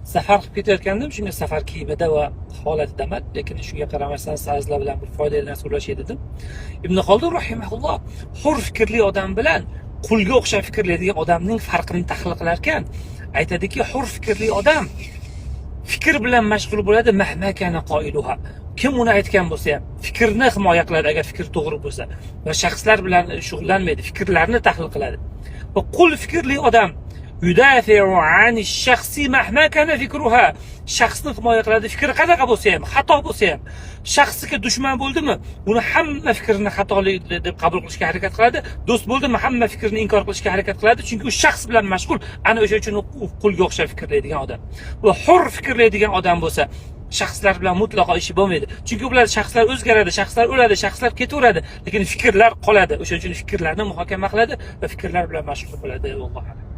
Safar qilib ketayotgandim, shunga safar kiyimida va holatidaman, lekin shunga qaramasdan sizlar bilan bir foydali narsa ulashay dedim. Ibn Xoldun rahimahulloh hur fikrli odam bilan qulga o'xshab fikrlaydigan odamning farqini tahlil qilar ekan, aytadiki, hur fikrli odam fikr bilan mashg'ul bo'ladi, mahma kana qoiluha, kim uni aytgan bo'lsa ham fikrni himoya qiladi, agar fikr to'g'ri bo'lsa, va shaxslar bilan shug'ullanmaydi, fikrlarni tahlil qiladi. Va qul fikrli odam yudafi'u ani shaxsi mahma kana fikruha, shaxsni himoya qiladi, fikri qanaqa bo'lsa ham, xato bo'lsa ham. Shaxsga dushman bo'ldimi, uni hamma fikrini xatolik deb qabul qilishga harakat qiladi. Do'st bo'ldimi, hamma fikrini inkor qilishga harakat qiladi, chunki u shaxs bilan mashg'ul. Ana o'sha uchun u qulga o'xshab fikrlaydigan odam. Va hur fikrlaydigan odam bo'lsa, shaxslar bilan mutlaqo ishi bo'lmaydi, chunki ular, shaxslar o'zgaradi, shaxslar o'ladi, shaxslar ketaveradi, lekin fikrlar qoladi. O'sha uchun fikrlarni muhokama qiladi va fikrlar bilan mashg'ul bo'ladi. Allohu a'lam.